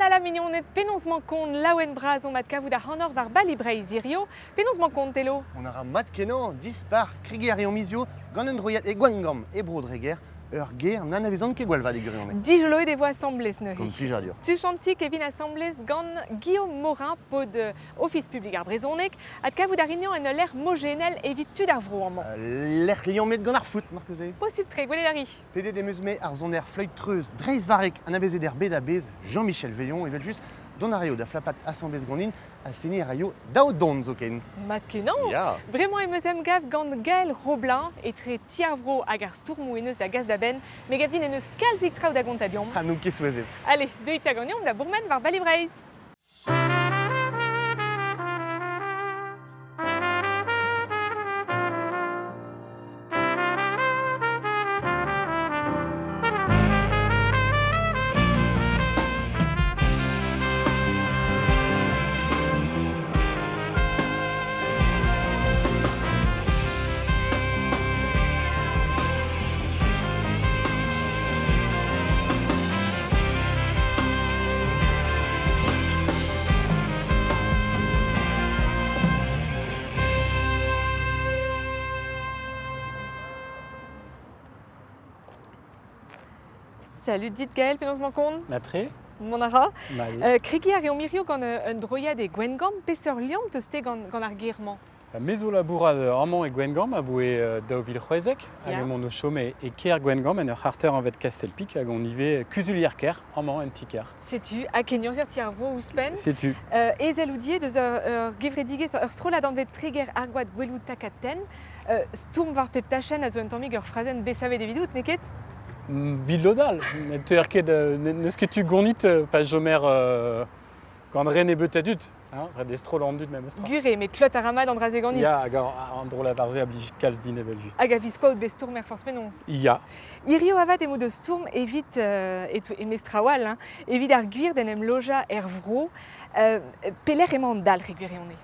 Tralala mignoned, penaos 'mañ kont laouen bras omp adkavout ac'hanoc'h war Bali Breizh hirio. Penaos 'mañ kont, Telo? On a ra mat-kenañ, dispar, kregiñ a reomp hizio gant un droiad e Gwengamp, e Bro-Dreger, ur ger n'anavezan ket gwall vat e gwirionez. Dijoloet e vo asambles neuze. Gant plijadur. Tuchantik e vin asambles gant Guillaume Morin, paotr Ofis publik ar brezhoneg, adkavout a rin en ul lec'h mojennel evit tud ar vro amañ. Lec'h liammet gant ar foot marteze. Posupl-tre, gwelet a ri. Pedet em eus-me ar soner Floyd Treuz dreistvarrek anavezet er bed a-bezh, Jean-Michel Veillon, evel-just, dont a raio da flapat asambles ganin ha seniñ a raio daou don zoken. Mat-kenañ. Ya. Bremañ em eus emgav gant Gael Roblin, etre Ti ar Vro hag ar stourmoù en deus da gas da benn. Me gav din en deus kalzik traoù da gontañ deomp. Ha n'on ket souezhet. Allez, deuit 'ta ganeomp da bourmen war Bali Breizh. Salut dit Gaël, penaos 'mañ kont? Matre. Mont a ra. Ma eo. Kregiñ a reomp hiziv gant un droiad e Gwengamp. Peseurt liamm 'teus-te gant ar gêr-mañ? Me zo labourat amañ e Gwengamp aboe 2016 hag emaon o chom e kêr Gwengamp en ur c'harter anvet Kastelpik hag on ivez kuzulier-kêr amañ en ti-kêr. Setu, ha kenurzhier ti ar vro ouzhpenn. Setu. Ezel out ivez deus ur gevredigezh, ur strollad anvet Treger Argoad Gweloù Takad-Tenn. Stourm war pep tachenn a zo un tammig ur frazenn bet savet evidout, n'eo ket? 'Vit lod all, ne teuer ket, n'eus ket tu gonit pa chomer gant re nebeut a dud. Hein, ret eo strollañ an dud memes tra. Gwir eo, met klot a ra mat an dra-se ganit. Ya, hag an dro-lavar-se a blij kalz din evel-just. Hag a-viskoazh out bet stourmer forzh penaos. Ya. Hirio avat emaout o stourm evit, e-mesk traoù all, hein, evit ar gwir d'en em lojañ er vro. Pelec'h emañ an dalc'h e gwirionez?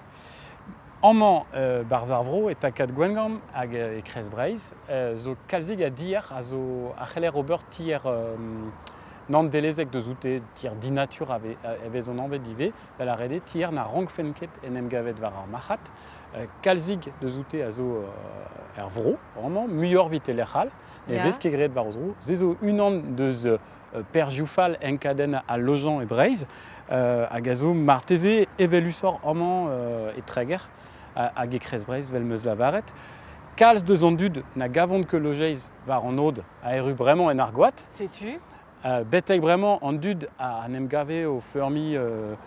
Amañ, 'barzh ar vro, e takad Gwengamp hag e Kreiz-Breizh, zo kalzik a dier a zo a c'heller ober tier nann-delezek deus oute, tier dinatur a vezont anvet ivez, da lâret eo tier na rankfent ket en em gavet war ar marc'had. Kalzik deus oute a zo er vro, amañ, muioc'h evit e lec'h all. Ne vez ket graet war o zro. Se zo unan deus perzhioù fall enkadenn al lojañ e Breizh, hag a zo marteze evelusoc'h amañ e Treger hag e Kreiz-Breizh, 'vel 'm eus lavaret. Kalz deus an dud na gavont ket lojeiz war an aod a erru bremañ en Argoad. Setu. Betek bremañ, an dud a en em gave o feurmiñ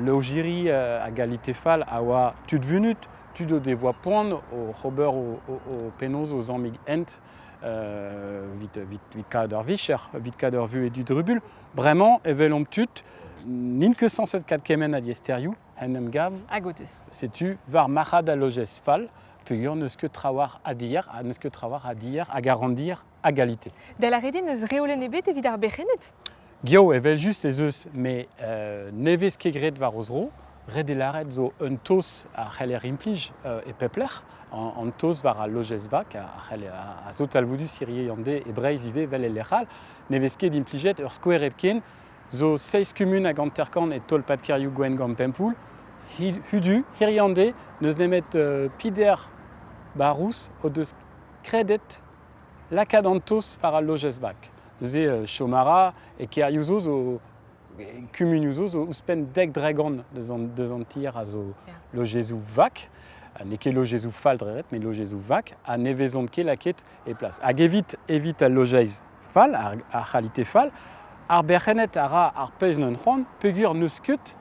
lojiri a galite fall a oa tud vunut, tud o devoa poan oc'h ober o penaos o zammig hent evit kaout ur vicher, evit kaout ur vuhez didrubuilh. Bremañ e welomp tud n'int ket sañset kaout kement a diaesterioù, en em gav. Hag o deus. Setu war marc'had al lojeiz fall, peogwir n'eus ket trawalc'h a dier, ha n'eus ket trawalc'h a dier hag a ranndier a galite. Da lâret eo n'eus reolenn ebet evit ar berc'henned? Geo, evel-just ez eus, met ne vez ket graet war o zro. Ret eo lâret zo un taos a c'heller implij e pep lec'h. An taos war al lojeiz vak a c'hell a zo talvoudus hirie an deiz e Breizh ivez, evel e lec'h all. Ne vez ket implijet ur skouer hepken. Zo seizh kumun hag hanter-kant e tolpad-kêrioù Gwengamp-Pempoull. Hudu, hirie an deiz, n'eus nemet pider barrouz o deus kredet lakaat an taos war al lojeiz vak. Neuze chom a ra e kêrioù zo zo kumunioù zo zo ouzhpenn 10% deus an tier a zo lojezoù vak. N'eo ket lojezoù fall dre ret, met lojezoù vak ha ne vezont ket lakaet e plas. Hag evit al lojeiz fall, ar c'halite fall, ar berc'henned a ra ar pezh n'eus c'hoant peogwir n'eus ket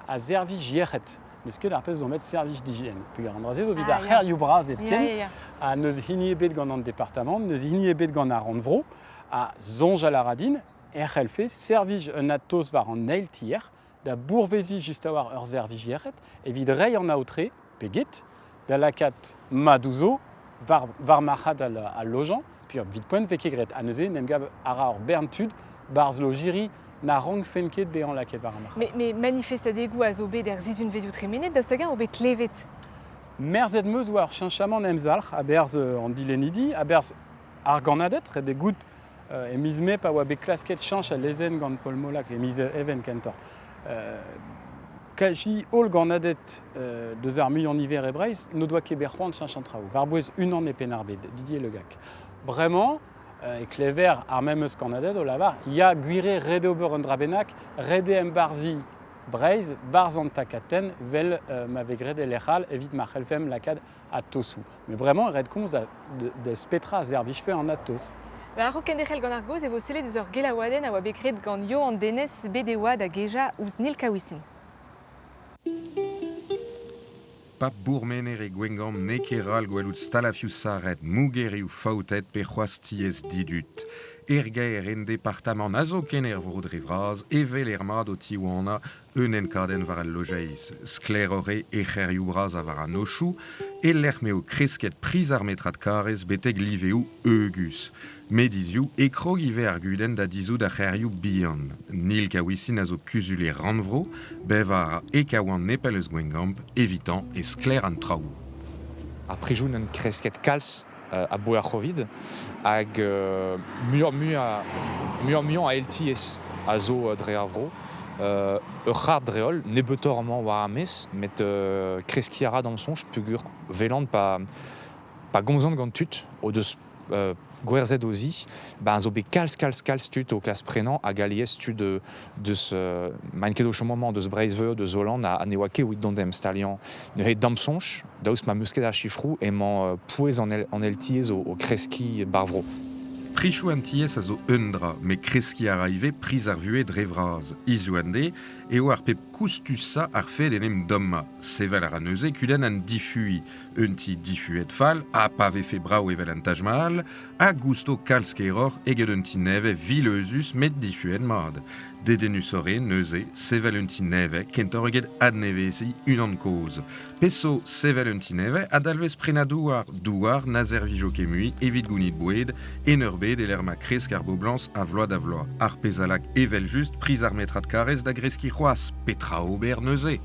a servij yec'hed. N'eus ket ar pezh zo met servij d'hygiène. Peogwir an dra-se zo evit ar c'hêrioù bras hepken, ha n'eus hini ebet gant an departamant, n'eus hini ebet gant ar rannvro, ha soñjal a ra din e c'hellfe servij un adtaos war an eil tier da bourveziñ just a-walc'h ur servij yec'hed evit reiñ an aotre, pe get, da lakaat madoù zo war marc'had al lojañ, puis evit poent 'vez ket graet. Ha neuze en em gav a ra ur bern tud 'barzh lojiri na rankfent ket bezañ lakaet war ar marc'had. Mais manifestadegoù a zo bet er sizhunvezhioù tremenet, daoust hag-eñ eo bet klevet? Merzet 'm eus war cheñchamant emzalc'h a-berzh an dilennidi, a-berzh ar gannaded, ret eo goût E miz Mae pa oa bet klasket chañch al lezenn gant Paul Molac, e miz Even kentoc'h. Kaji holl gannaded deus ar muiañ-niver e Breizh n'o doa ket bet c'hoant cheñch an traoù, war-bouez unan e Penn-ar-Bed, Didier Le Gac. Bremañ e klever ar memes kannaded o lavar ya gwir eo ret eo ober un dra bennak, ret eo embarzhiñ Breizh 'barzh an takatenn 'vel ma vez graet e lec'h all evit ma c'hellfemp lakaat atosoù. Met bremañ ret komz da petra a servijfe an atos. Ba a-raok kenderc'hel gant ar gaoz e vo sellet eus ur gelaouadenn a oa bet graet gant Yoann Denez, bet e oa da gejañ ouzh Nil Kaouisin. Pap bourmener e Gwengamp n'eo ket ral gwelout stalafioù sarret, mogerioù faoutet pe c'hoazh tiez didud. Er gêr en departamant a zo ken er vro dre vras, evel er mat o tiwanañ un enkadenn war al lojeiz. Sklaeroc'h eo e c'hêrioù bras ha war an aochoù, e-lec'h m'eo kresket priz ar metrad karrez betek liveoù heugus. Met hiziv e krog ivez ar gudenn da dizhout ar c'hêrioù bihan. Nil Kaouisin a zo kuzulier rannvro, bevañ a ra e Kawan nepell eus Gwengamp, evitañ e sklaer an traoù. Ar prizioù n'ont kresket kalz aboe ar C'hovid hag muioc'h-muiañ a LTS a zo dre ar vro. Ur c'hard dre-holl, nebeutoc'h amañ war ar maez, met kreskiñ a ra d'am soñj peogwir 'welan pa gomzan gant tud o deus gwerzhet o zi, ben zo bet kalz kalz kalz tud o klask prenañ hag alies tud deus maint ket o chom amañ deus Breizh-Veur, deus Holland ha ne oa ket evit dont da em staliañ. Neuze d'am soñj, daoust ma 'm eus ket ar sifroù, emañ pouez an LTS o kreskiñ 'bar vro. Prichoù an tiez a zo un dra, met kreskiñ a ra ivez priz ar vuhez dre vras. Hiziv an deiz eo ar pep koustusañ ar fed en em dommañ. Sevel a ra neuze kudenn an difuiñ. Un ti difuet fall, ha pa vefe brav evel an Taj Mahal, a gousto kalz keroc'h eget un ti nevez vil-euzhus met difuet mat. Dedennusoc'h eo neuze sevel un ti nevez kentoc'h eget adneveziñ unan kozh. Pezh zo sevel un ti nevez a dalvez prenañ douar, douar na servijo ket mui evit gounit boued en ur bed e-lec'h ma kresk ar boblañs a vloaz da vloaz. Ar pezh a lak evel-just priz ar metrad karrez da greskiñ c'hoazh. Petra ober neuze?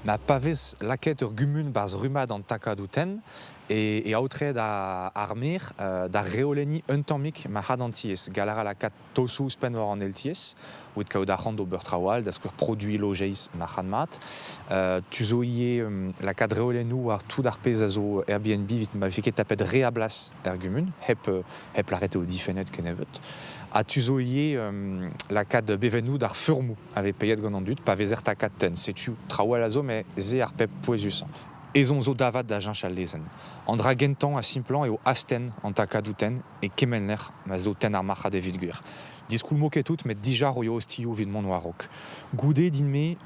Ma pa vez lakaet ur gumun 'barzh rummad an takadoù tenn e aotreet ar maer da reolenniñ un tammig marc'had an tiez. Gall a ra lakaat taosoù ouzhpenn war an LTS evit kaout arc'hant d'ober traoù all, da skouer produiñ lojeiz marc'had-mat. Tu zo ivez lakaat reolennoù war tout ar pezh a zo Airbnb evit ma vefe ket tapet re a blas er gumun, hep, hep lâret eo difennet kennebeut. Ha tu zo ivez lakaat bevennoù d'ar feurmoù a vez paeet gant an dud pa vezer takad tenn. Setu traoù all a zo, met se ar pep pouezusañ. Ezhomm zo davat da cheñch al lezenn. An dra gentañ ha simplañ eo astenn an takadoù tenn e kement lec'h ma zo tenn ar marc'had evit gwir. Diskoulmo ket tout, met dija roio ostilhoù evit mont war-raok. Goude din-me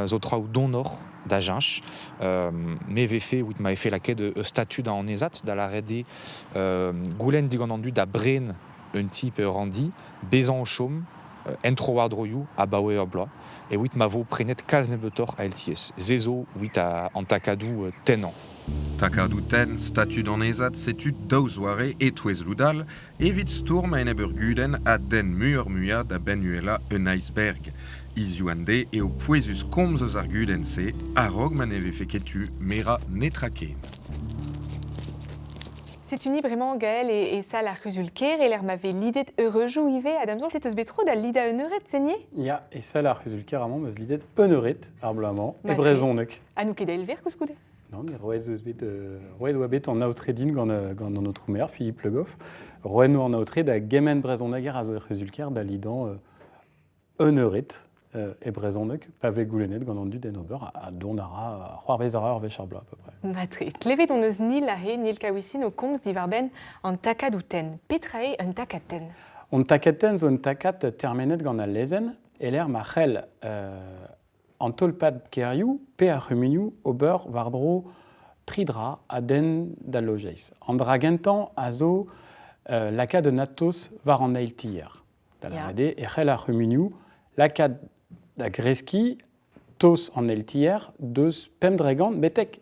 zo traoù donoc'h da cheñch. Me vefe evit ma vefe lakaet ur statud a annezad, da lâret eo goulenn digant an dud da bren un ti pe ur ranndi, bezañ o chom en trowardroioù abaoe ur bloaz, evit ma vo prenet kalz nebeutoc'h a LTS. Se zo evit an takadoù tennañ. Takadoù tenn, statud annezad, setu daou zoare e-touez lod all evit stourm a-enep ur gudenn a denn muioc'h-muiañ da benn uhelañ un iceberg. Hiziv an deiz eo pouezus komz eus ar gudenn-se a-raok ma ne vefe ket tu merañ netra ken. Setu ni bremañ Gaël e sal ar c'huzul-kêr e-lec'h ma vez lidet eureujoù ivez. Ha da'm soñj, te 'teus bet tro da lidañ un eured, Senier? Ya, e sal ar c'huzul-kêr amañ 'm eus lidet un eured ar bloaz-mañ, e brezhoneg. Ha n'out ket eilver koulskoude? Non, mais roet eus bet, roet oa bet an aotre din gant an aotrou maer, Philippe Le Goff. Roet oa an aotre da gement brezhoneger a zo er c'huzul-kêr da lidañ un eured e brezhoneg pa vez goulennet gant an dud en ober ha dont a ra c'hoarvez a ra ur wech ar bloaz à peu près. Matre. Klevet hon eus Nil aze, Nil Kaouisin o komz diwar-benn an takadoù tenn. Petra eo un takad tenn? Un takad tenn zo un takad termenet gant al lezenn e-lec'h ma c'hell an tolpad kêrioù pe ar c'humunioù ober war-dro tri dra a denn d'al lojeiz. An dra gentañ a zo lakaat un atos war an eil tier. Da lavaret eo e c'hell ar c'humunioù lakaat da greskiñ tos an eil tier deus 5% betek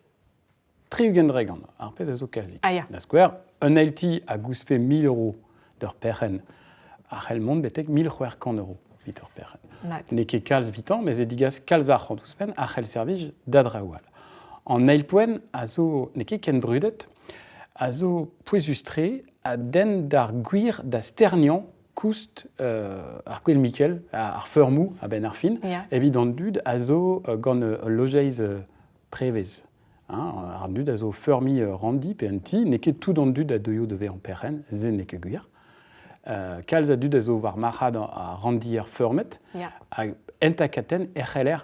60%, ar pezh a zo kazi. Ah, ya. Da skouer, un eil ti a goustfe 1000 euros d'ur perc'henn a c'hell mont betek 1600 euros evit ur perc'henn. N'eo ket kalz evitañ, met e digas kalz arc'hant ouzhpenn a c'hell servij da draoù all. An eil poent a zo n'eo ket ken brudet, a zo pouezus-tre a denn d'ar gwir da sterniañ koust ar gwel Mikel, ar feurmoù a-benn ar fin, evit an dud a zo gant ul lojeiz prevez. Hein, ar dud a zo feurmiñ ranndi pe un ti, n'eo ket tout an dud a deuio da vezañ perc'henn, se n'eo ket gwir. Kalz a dud a zo war marc'had ar ranndier feurmet, hag en takatenn e c'heller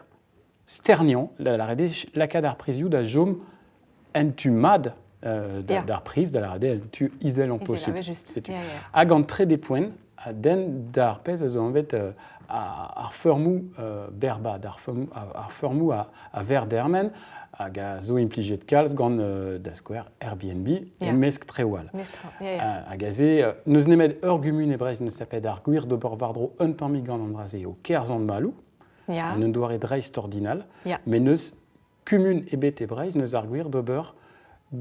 sterniañ, da lâret eo lakaat ar prizioù da chom en tu mat d'ar priz, da lâret eo en tu izelañ posupl. Setu. Hag an trede poent a denn d'ar pezh a zo anvet ar feurmoù berrbad, ar feurmoù a verr-dermen hag a zo implijet kalz gant da skouer Airbnb e-mesk traoù all. Hag aze, n'eus nemet ur gumun e Breizh n'eus tapet ar gwir d'ober war-dro un tammig gant an dra-se eo Kerzant-Maloù, en un doare dreistordinal, met n'eus kumun ebet e Breizh n'eus ar gwir d'ober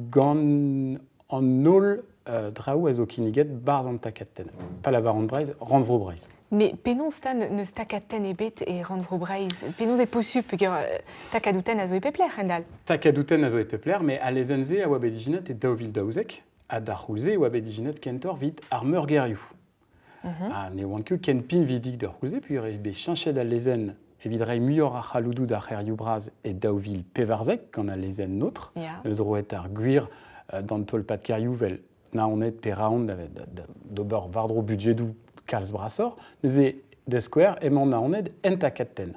gant an holl draoù a zo kinniget 'barzh an takad-tenn. Pa lavaran Breizh, rannvro Breizh. Mais penaos 'ta n'eus takad-tenn ebet e rannvro Breizh? Penaos eo posupl peogwir takadoù-tenn a zo e pep lec'h hend-all? Takadoù-tenn a zo e pep lec'h, met al lezenn-se a oa bet ijinet e 2012, ha d'ar c'houlz-se e oa bet ijinet kentoc'h evit ar meurgêrioù. Ha ne oant ket ken pinvidik d'ar c'houlz-se peogwir eo bet cheñchet al lezenn evit reiñ muioc'h a c'halloudoù d'ar c'hêrioù bras e 2014 gant al lezenn NOTRe. Neus roet ar gwir d'an tolpad-kêrioù 'vel Naoned pe Raon d'ober war-dro budjedoù kalz brasoc'h. Neuze, da skouer, emañ Naoned en takad-tenn.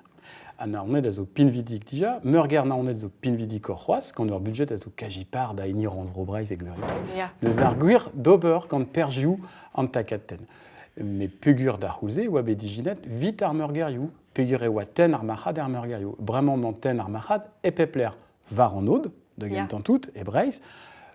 Ha Naoned a zo pinvidik dija, meurgêr Naoned zo pinvidikoc'h c'hoazh, gant ur budjed a zo kazi par da hini Rannvro Breizh e gwirionez. Neuze ar gwir d'ober gant perzhioù an takad-tenn. Met peogwir d'ar c'houlz-se e oa bet ijinet 'vit ar meurgêrioù, peogwir e oa tenn ar marc'had er meurgêrioù. Bremañ emañ tenn ar marc'had e pep lec'h, war an aod, da gentañ tout, e Breizh,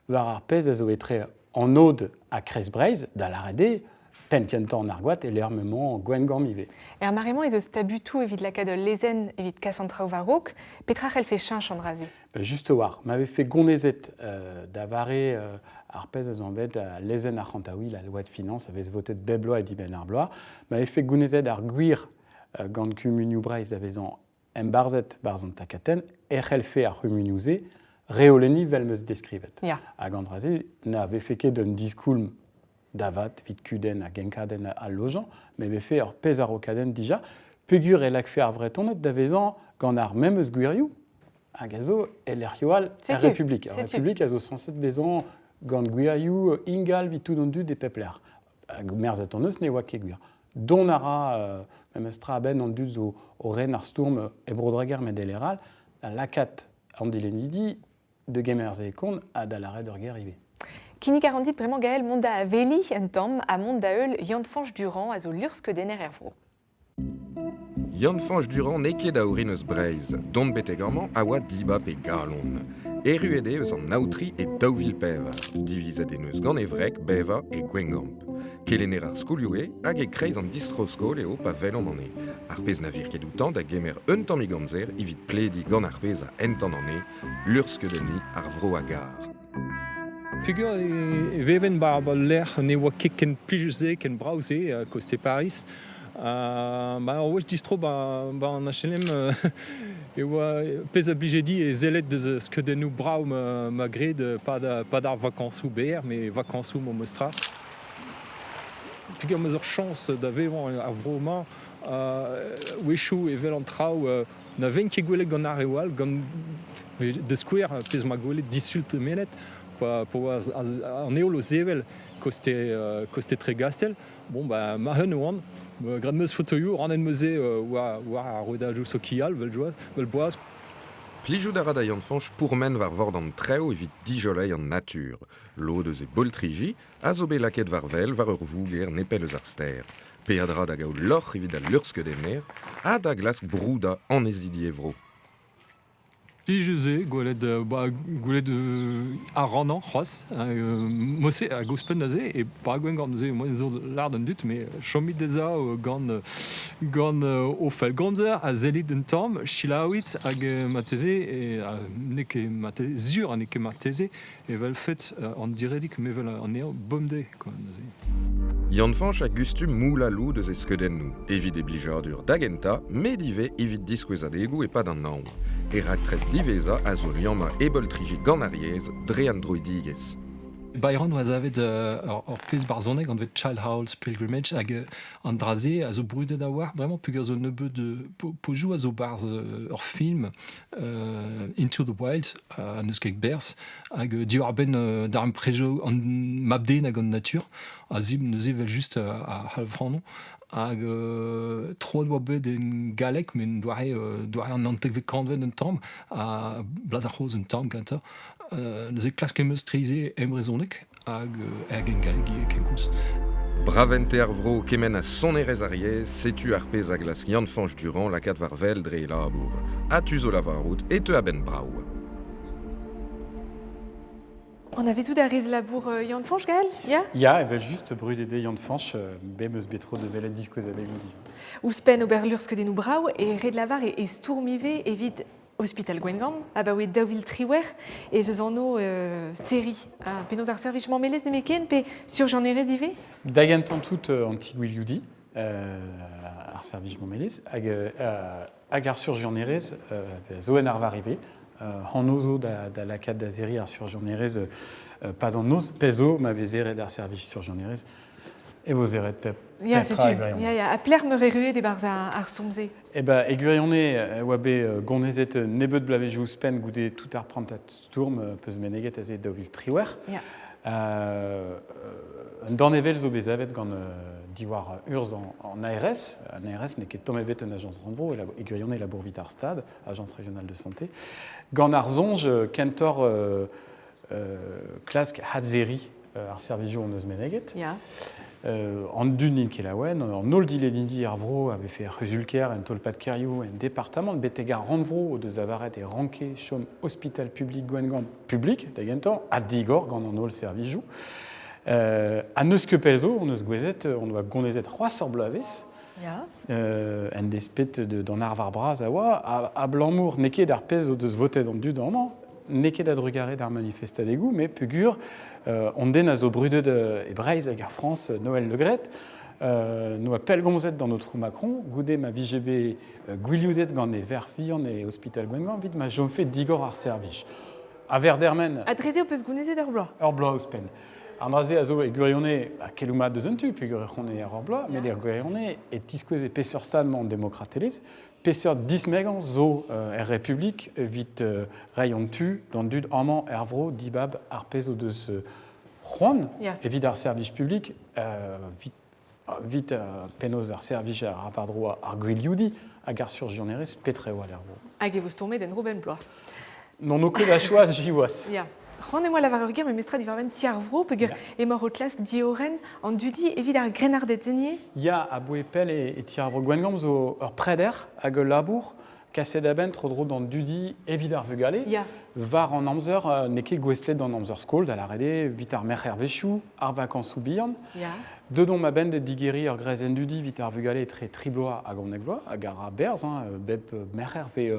war ar pezh a zo etre an aod ha Kreiz-Breizh, da lâret eo penn-kentañ an Argoad e-lec'h m'emañ Gwengamp ivez. Er mare-mañ ez eus tabutoù evit lakaat ul lezenn evit kas an traoù war-raok. Petra c'hellfe cheñch an dra-se? Ben just a-walc'h, ma vefe gonezet da vare ar pezh a zo anvet lezenn arc'hantaouiñ, la loi de finances, a vez votet bep bloaz e dibenn ar bloaz, ma vefe gounezet ar gwir gant kumunioù Breizh da vezañ embarzhet 'barzh an takatenn e c'hellfe ar c'humunioù-se reolenniñ 'vel 'm eus deskrivet. Hag an dra-se na vefe ket un diskoulm da vat evit kudenn hag enkadenn al lojañ, met vefe ur pezh a-raokadenn dija, peogwir e lakfe ar Vretoned da vezañ gant ar memes gwirioù hag a zo e lec'hioù all er Republik. Ar Republik a zo sañset bezañ gant gwirioù ingal evit tout an dud e pep lec'h. Hag merzet hon eus ne oa ket gwir. Dont a ra memes tra a-benn an dud zo o ren ar stourm e Bro-Dreger met e lec'h all, da lakaat an dilennidi da gemer se e kont ha da lâret ur ger ivez. Kinnig a ran dit bremañ Gael mont da aveliñ un tamm ha mont da heul Yann-Fañch Durand a zo luc'hskeudenner er vro. Yann-Fañch Durand n'eo ket a orin eus Breizh. Dont betek amañ a oa dibab e galon. Erruet eo eus an aotriñ e 2004. Divizet en deus gant e wreg bevañ e Gwengamp. Kelenner ar skolioù eo hag e-kreiz an distro-skol eo pa welomp anezhe. Ar pezh na vir ket outañ da gemer un tammig amzer evit plediñ gant ar pezh a entan anezhe, luc'hskeudenniñ ar vro a gar. Peogwir e veven 'ba al lec'h ne oa ket ken plijus-se, ken brav-se, koste Pariz. Ba ur wech distro 'ba an H&M e oa pezh a blije dit e sellet deus skeudennoù brav ma graet 'pad ar vakañsoù berr, met vakañsoù memestra. Peogwir 'm eus ur chañs da vevañ ar vro-mañ, a-wechoù evel an traoù na vent ket gwelet gant ar reoù all, gant da skouer pezh 'ma gwelet disul tremenet pa oa an heol o sevel koste koste Tregastell. Bon bah ma-un oan, graet 'm eus fotoioù, rannet 'm eus war war ar rouedadoù sokial vel boaz. Plijout a ra da Yann-Fañch pourmen war vord an Trev evit dijoleiñ an natur. Lod eus e boltriji a zo bet lakaet war wel war ur voger nepell eus ar stêr. Peadra da gaout lorc'h evit al luc'hskeudenner ha da glask broudañ annezidi e vro. Plijus eo gwelet ba gwelet ar rannañ c'hoazh. Mod-se hag ouzhpenn da se e pa Gwengamp neuze moaien zo lâret d'an dud met chomit dezhañ gant gant o fellgomzer ha sellit un tamm, selaouit hag marteze n'eo ket marteze sur ha n'eo ket marteze Evel-fet an diredig mevel anezhañ bemdez quoi neuze. Yann-Fañch a gustum moulañ lod eus e skeudennoù, evit e blijadur da gentañ, met ivez evit diskouezadegoù e-pad an hañv. E raktres diwezhañ a zo liammañ e boltriji gant ar yezh dre an droidigezh. Byron oa savet ur pezh barzhoneg anvet Child Howl's Pilgrimage hag an dra-se a zo brudet a-walc'h bremañ peogwir zo nebeud pozioù a zo 'barzh ur film Into the Wild ha n'eus ket berzh hag diwar-benn darempredoù an mab-den hag an natur a zibr neuze evel-just ar c'halv-anv hag troet oa bet en galleg met en doare an naontekvet kantved un tamm ha blaz ar c'hozh un tamm gantañ. Neuze klask em eus treize en brezhoneg hag hag en galleg ivez kenkoulz. Bravente ar vro kement ha sonerezh ar yezh, setu ar pezh a glask Yann-Fañch Durand lakaat war wel dre e labour. Ha tu zo lavarout e teu a-benn brav. Anavezout a rez labour Yann-Fañch, Gaël? Ya? Ya, evel-just, brudet eo Yann-Fañch, bet 'm eus bet tro da welet diskouezadegoù dija. Ouzhpenn ober luc'hskeudennoù brav e ret lavar e stourm ivez evit Ospital Gwengamp, abaoe 2018 ez eus anv serriñ. Penaos ar servij mammelezh nemetken pe surjianerezh ivez? Da gentañ tout an ti-gwilioudi, ar servij mammelezh, hag ar surjianerezh zo en arvar ivez. Anv zo da lakaat da serriñ ar surjianerezh pad an noz, pezh zo ma vez serret ar servij surjianerezh e vo serret pep Ya, setu. Ya, ya. Ha pelec'h meur erruet e-barzh ar stourm-se? Eh ben, e gwirionez e oa bet gonezet nebeut bloavezhioù ouzhpenn goude tout ar prantad stourm peus meneget aze 2018. Ya. Un danevell zo bet savet gant diwar urzh an ARS. An ARS n'eo ket tamm ebet un ajañs rannvro, e gwirionez labour evit ar Stad, Agence régionale de santé. Gant ar soñj kentoc'h klask hadzeriñ ar servijoù hon eus meneget. Ya. An dud n'int ket laouen, an holl dilennidi er vro a vefe er c'huzul-kêr, en tolpad-kêrioù, en departamant, betek ar rannvro o deus lavaret e ranke chom ospital publik Gwengamp publik da gentañ, ha digor gant an holl servijoù. Ha n'eus ket pell zo, hon eus gouezet, hon doa gonezet c'hoazh ur bloavezh. Ya. En desped d'an arvar bras a oa, abalamour n'eo ket ar pezh o deus votet an dud amañ, n'eo ket a-drugarez d'ar manifestadegoù, met peogwir hon den a zo brudet e Breizh hag er Frañs, Noël Le Graët, n'oa pellgomzet d'an aotrou Macron goude ma vije bet gwilioudet gant e verc'h-vihan e ospital Gwengamp evit ma chomfe digor ar servij. A Verdermen... Ha dre-se ho peus gounezet ur bloaz? Ur bloaz ouzhpenn. An dra-se a zo e gwirionez keloù mat deus un tu, peogwir e c'honez ur bloaz, met er gwirionez e tiskouez e peseurt stad emañ an demokratelezh, Peseurt dismegañs zo er Republik evit reiñ an tu d'an dud amañ er vro dibab ar pezh o deus c'hoant evit ar servij publik, evit penaos ar servij a war-dro ar gwilioudiñ hag ar surjianerezh, petra eo al er vro. Hag e vo stourmet en-dro benn bloaz. N'on o ket da choaz siwazh. Ya. C'hoant em boa lavar ur ger memestra diwar-benn ti ar vro peogwir emaoc'h o klask diorren an dudi evit ar grennarded ivez. Ya, aboe pell e ti ar vro Gwengamp zo ur preder hag ul labour kaset a-benn tro-dro d'an dudi evit ar vugale. Ya. War an amzer, n'eo ket gouestlet d'an amzer skol, da lâret eo evit ar merc'hervezhioù, ar vakañsoù bihan. Ya. Deut omp a-benn da digeriñ ur grezenn dudi evit ar vugale etre tri bloaz hag unnek vloaz, hag a ra berzh, hein, bep merc'her vez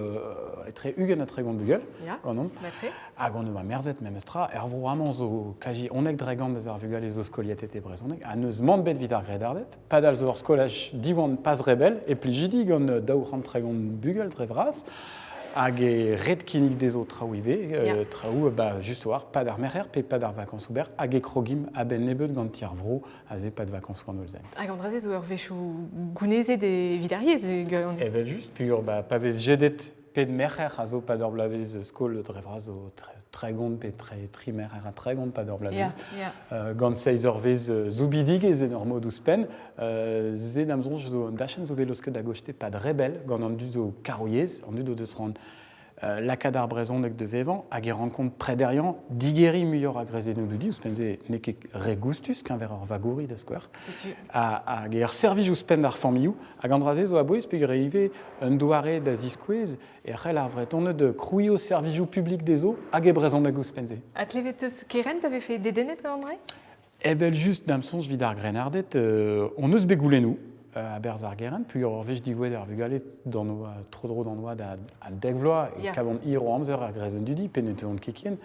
etre 20 ha 30 bugel Ya, ganeomp. matre. Hag on oa merzet memes tra, er vro amañ zo kazi unnek dregont eus ar vugale zo skoliatet e brezhoneg, ha n'eus mann bet evit ar grennarded. Padal zo ur skolaj Diwan pas rebel e Plijidi gant 230 bugel dre vras. Hag e ret kinnig dezho traoù ivez, traoù bah, just war, pad ar merc'her pe pad ar vakañsoù berr, hag e krogimp a-benn nebeut gant ti ar vro, aze pad vakañsoù an holl-zent. Hag an dra-se zo ur wechoù gounezet evit ar yezh, gwirion. Evel-just, peogwir bah, pa vez jedet pet merc'her a zo pad ur bloavezh skol dre vras zo 30 pe tri merc'her ha 30 pad ur bloavezh. Gant seizh eurvezh soubidigezh en ur mod ouzhpenn, se da'm soñj zo un dachenn zo bet laosket da goste pad rebel gant an dud zo kar-yezh, an dud o deus c'hoant lakaat ar brezhoneg da vevañ hag e rankont prederiañ, digeriñ muioc'h a grezennoù dudi, ouzhpenn-se n'eo ket re goustus keñver ur vagouri da skouer. Setu. Hag ur servij ouzhpenn d'ar familhoù, hag an dra-se zo a-bouez peogwir ivez un doare da ziskouez e c'hell ar Vretoned krouiñ o servijoù publik dezho hag e brezhoneg ouzhpenn-se. Ha klevet eus kerent a vefe dedennet gant an dra? Evel-just, da'm soñj evit ar grennarded, hon eus bet goulennoù a-berzh ar gerent, peogwir ur wech digouezhet ar vugale d'an tro-dro d'an oad a dek vloaz e kavont hir o amzer er grezenn dudi pe ne teuont ket ken.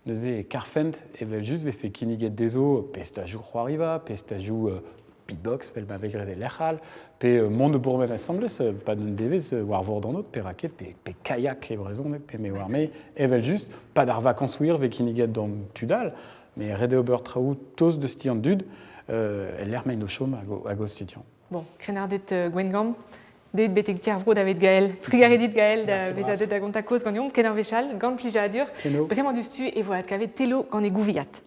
Neuze e karfent evel-just vefe kinniget dezho pe stajoù c'hoariva, pe stajoù beatbox, vel ma vez graet e lec'h all, pe mont da bourmen asambles, pad un devezh war vord an aod, pe raket, pe kayak e brezhoneg, pe me oar me, evel-just, pad ar vakañsoù hir vez kinniget d'an tud all. Met ret eo ober traoù tost deus ti an dud, el lec'h m'emaint o chom hag o studiañ. Bon, krennarded Gwengamp, deuet betek ti ar vro davet Gael. Trugarez dit Gael da vezañ deuet da gontañ kaoz ganeomp ken ar wech all, gant plijadur. Bremañ diouzhtu e vo adkavet Telo gant e gouviad.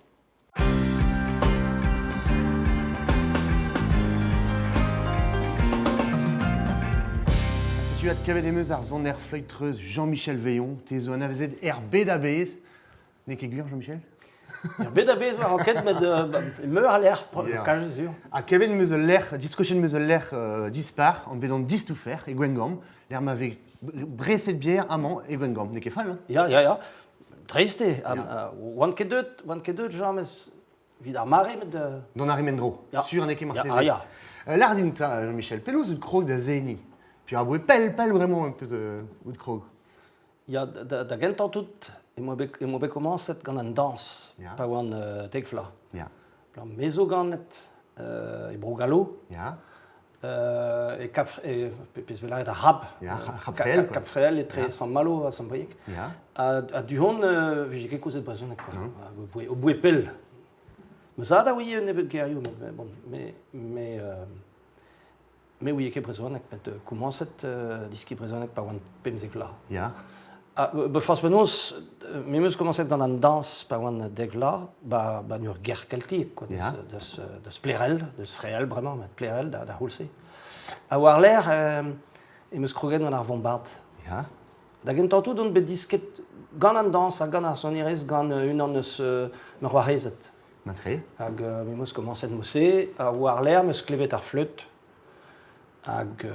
Setu adkavet em eus ar soner fleüt-treuz Jean-Michel Veillon, te zo anavezet er bed a-bezh. N'eo ket gwir, Jean-Michel? Er bed a-bezh war ket, met meur a lec'h, kalz sur. Ha kavet em eus ul lec'h, diskochet em eus ul lec'h dispar, anvet an Distoufer, e Gwengamp, lec'h ma vez breset bier amañ e Gwengamp. N'eo ket fall, hein? Ya, ya, ya. Dreist eo. Oan ket deuet, oan ket deuet james evit ar mare, met... D'an arri mendro, sur n'eo ket marteze. Ya, ya. Lâr din 'ta, Jean-Michel, penaos out krog da seniñ? Puis aboe pell, pell vraiment peus out krog. Ya, da gentañ tout, em boa bet komañset gant an dañs, pa oan dek vloaz. Me zo ganet e Bro-Gallo. E Cap, e, pezh 'vez lâret ar C'hab. Cap Cap Fréhel etre Sant-Malo ha Sant-Brieg. Ha du-hont 'vije ket kaozet brezhoneg quoi. O boe pell. Ma zad a ouie un nebeud gerioù, met bon, me Me ouie ket brezhoneg, met komañset deskiñ brezhoneg pa oan 15 vloaz. Ya. Ah, ba forzh penaos, me 'm eus komañset gant an dañs pa oan dek vloaz, ba, ba 'n ur ger keltiek, quoi, Ya. deus, deus Plerel, deus Fréhel bremañ, met Plerel da, da c'houlz-se. Ha war-lerc'h em eus kroget gant ar vombard. Ya. Da gentañ tout on bet disket gant an dañs ha gant ar sonerezh gant unan eus ma c'hoarezed. Matre. Hag me 'm eus komañset mod-se, ha war-lerc'h 'm eus klevet ar fleüt. Hag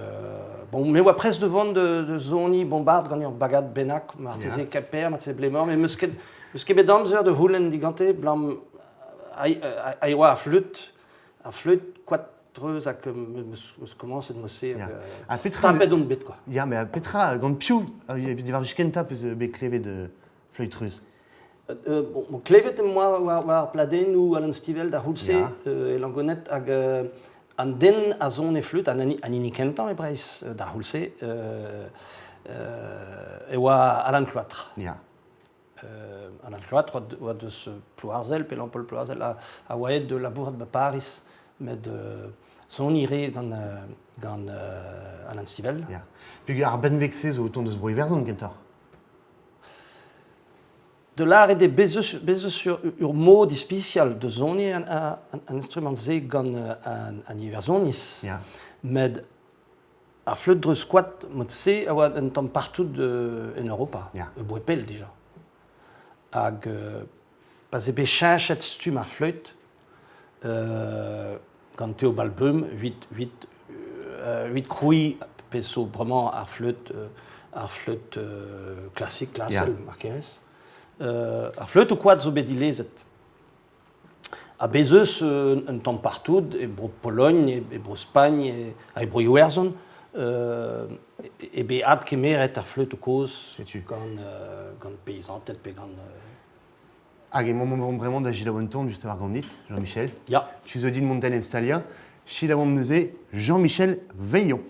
bon, me oa prest da vont da soniñ bombard gant ur bagad bennak, marteze Quimper, marteze Blemor, met 'm eus ket bet amzer da c'houlenn digante, blam a oa ar fleüt, ar fleüt koad treuz hag 'm eus komañset mod-se. Ha petra Tapet on bet, quoi. Ya, mais petra, gant piv, evit war wech kentañ peus bet klevet fleüt treuz? Bon, klevet em boa war ar pladennoù Alan Stivell da c'houlz-se e Langoned hag an den a sone fleüt, an hini kentañ e Breizh d'ar c'houlz-se, e oa Alan Cloître. Ya. Alan Cloître oa deus Plouarzel, pe Lampaul Plouarzel, a oa aet da labourat ba Pariz, met soniñ 'rae gant Alan Stivell. Ya. Peogwir ar benveg-se zo o tont eus Bro-Iwerzhon kentoc'h. Da lâret eo bez' eus ur mod ispisial da soniñ an instrumant-se gant an Iwerzhoniz. Met ar fleüt-dreuz-koad mod-se a oa un tamm partout en Europa, e boe pell dija. Hag pa 'z eo bet cheñchet stumm ar fleüt gant Théobald Böhm evit krouiñ pezh zo bremañ ar fleüt klasik, klasel, mar kerez. Ar fleütoù koad zo bet dilezet. Ha bez' eus un tamm partout, e Bro-Pologn, e Bro-Spagn, e Bro-Iwerzhon, eo bet adkemeret ar fleütoù kozh gant peizanted pe gant... Hag emaomp o vont bremañ da selaou un tamm just war ganit, Jean-Michel. Ya. Tu zo dit mont d'en em staliañ. Selaouomp neuze Jean-Michel Veillon.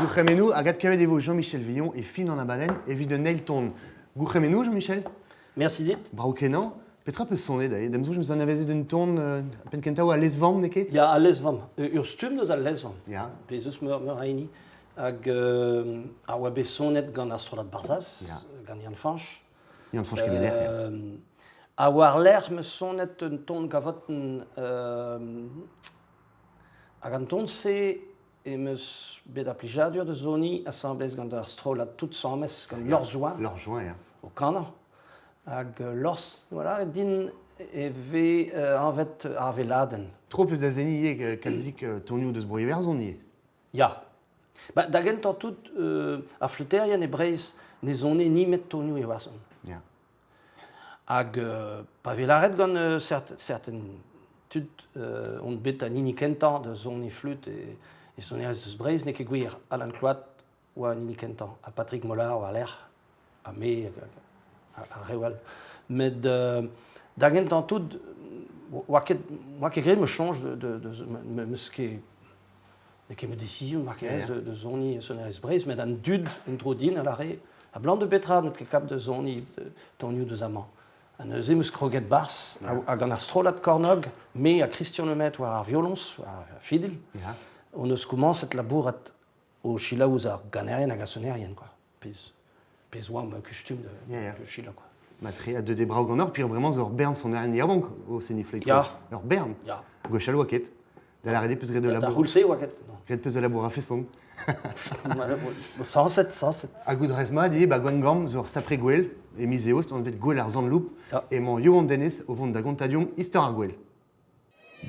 Gourc'hemennoù hag adkavet e vo Jean-Michel Veillon e fin an abadenn evit un eil ton. Gourc'hemennoù, Jean-Michel. Merci dit. Brav kenañ. Petra peus sonet aze? Da'm soñj 'm eus anavezet un ton penn kentañ oa lez-vamm, n'eo ket? Ya, al lez-vamm. Ur stumm deus al lez-vamm. Ya. Bez eus meur, meur a hini. Hag a oa bet sonet gant ar strollad Barzhaz, Ya. gant Yann Fañch. Yann-Fañch Kemener, ya. Ha war-lerc'h 'm eus sonet un ton gavotenn hag an ton-se em eus bet ar plijadur da soniñ asambles gant ar strollad Tout Sames, gant Lors Join. Lors Join, ya. O kanañ. Hag Lors, voilà, din e vez anvet ar veladenn. Tro peus da seniñ ivez kalzik tonioù deus Bro-Iwerzhon ivez. Ya. Ba, da gentañ tout, ar fleüterien e Breizh ne sone nemet tonioù Iwerzhon. Ya. Hag pa vez lâret gant certain tud on bet an hini kentañ da soniñ fleüt e sonerezh deus Breizh, n'eo ket gwir. Alan Cloat oa an hini kentañ, ha Patrick Mollard war-lerc'h, ha me, hag ar reoù all. Met da gentañ tout, oa ket, oa ket graet ma soñj de, meus ket n'eo ket ma decision mar kerez de soniñ sonerezh Breizh, met an dud en-dro din a lâre abalamour da betra n'out ket kap da soniñ tonioù deus amañ. Ha neuze 'm eus kroget 'barzh ha gant ar strollad Kornog, me ha Christian Lemaitre war ar violoñs, war ar fiddle, hon eus komañset labourat o selaou ouzh ar ganerien hag ar sonerien quoi. Pezh, pezh oamp kustum da, da selaou quoi. Matre, ha deuet eo brav ganeoc'h, peogwir bremañ zo ur bern sonerien yaouank o seniñ fleüt. Ya. Ur bern. Ya. Gwechall oa ket. Da lâret eo peus graet ul Da labour. c'houlz-se oa ket. Non. Graet peus ul labour a-feson. Sañset, sañset. Hag goût rez mat ivez, ba Gwengamp zo ur sapre gwel, e miz Eost, anvet Gouel ar Sant-Loup. Ya. Emañ Yoann Denez o vont da gontañ deomp istor ar gwel.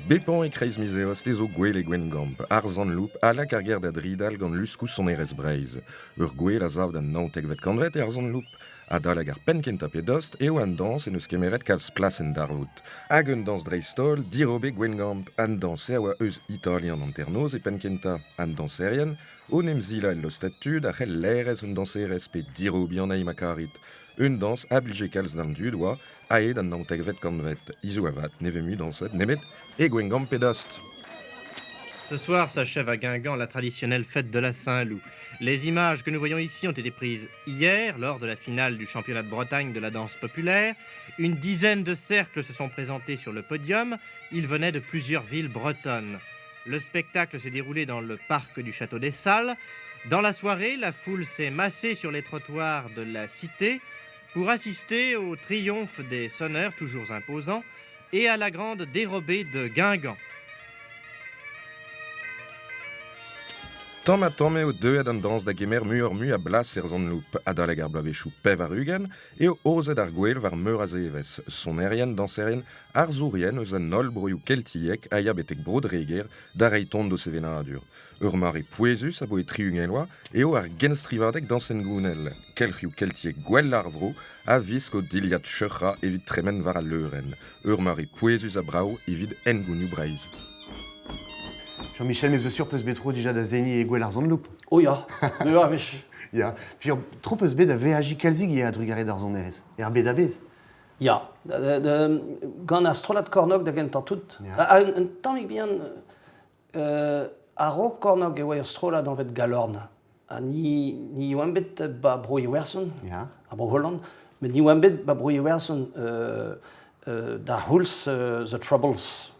Bepañ e-kreiz miz Eost ez zo gwel e Gwengamp, ar Sant-Loup a lak ar gêr da dridal gant luskoù sonerezh Breizh. Ur gwel a sav d'an naontekvet kantved eo ar Sant-Loup. Adalek ar penn-kentañ pe dost eo an dañs en deus kemeret kalz plas en darvoud. Hag un dañs dreist-holl, dirobe Gwengamp. An dañser a oa eus Itali an hanternoz e penn-kentañ. An dañserien, o 'n em silañ el lostad tud a c'hell laerezh un dañserez pe dirobiñ anezhi ma karit. Un dañs a blije kalz d'an dud oa, aet an naontekvet kantved. Hiziv avat ne vez mui dañset nemet e Gwengamp pe dost. Ce soir s'achève à Guingamp la traditionnelle fête de la Saint-Loup. Les images que nous voyons ici ont été prises hier lors de la finale du championnat de Bretagne de la danse populaire. Une dizaine de cercles se sont présentés sur le podium. Ils venaient de plusieurs villes bretonnes. Le spectacle s'est déroulé dans le parc du Château des Salles. Dans la soirée, la foule s'est massée sur les trottoirs de la cité pour assister au triomphe des sonneurs toujours imposants et à la grande dérobée de Guingamp. Tamm-ha-tamm eo deuet an dañs da gemer muioc'h-mui a blas er Sant-Loup. Adalek ar bloavezhioù pevar-ugent eo aozet ar gwel war meur a zevezh. Sonerien, dañserien, arzourien eus an holl broioù keltiek a ya betek Bro-Dreger da reiñ ton d'o sevenadur. Ur mare pouezus aboe 60 vloaz eo ar genstrivadeg dañs hengounel. Kelc'hioù keltiek gwell ar vro a visk o dilhad cheuc'hañ evit tremen war al leurenn. Ur mare pouezus ha brav evit hengounioù Breizh. Jean-Michel, me zo sur peus bet tro dija da seniñ e Gouel ar Sant-Loup. Oh ya, meur a wech. Ya, puis tro peus bet da veajiñ kalzik ivez a-drugarez d'ar sonerezh, er bed a-bezh. Ya, gant ar strollad Kornog da gentañ tout. Ya. Un tammig bihan a-raok Kornog e oa ur strollad anvet Galorn. Ha ni, ni oamp bet ba Bro-Iwerzhon, ha Bro-Holland, met ni oamp bet ba Bro-Iwerzhon da c'houlz The Troubles,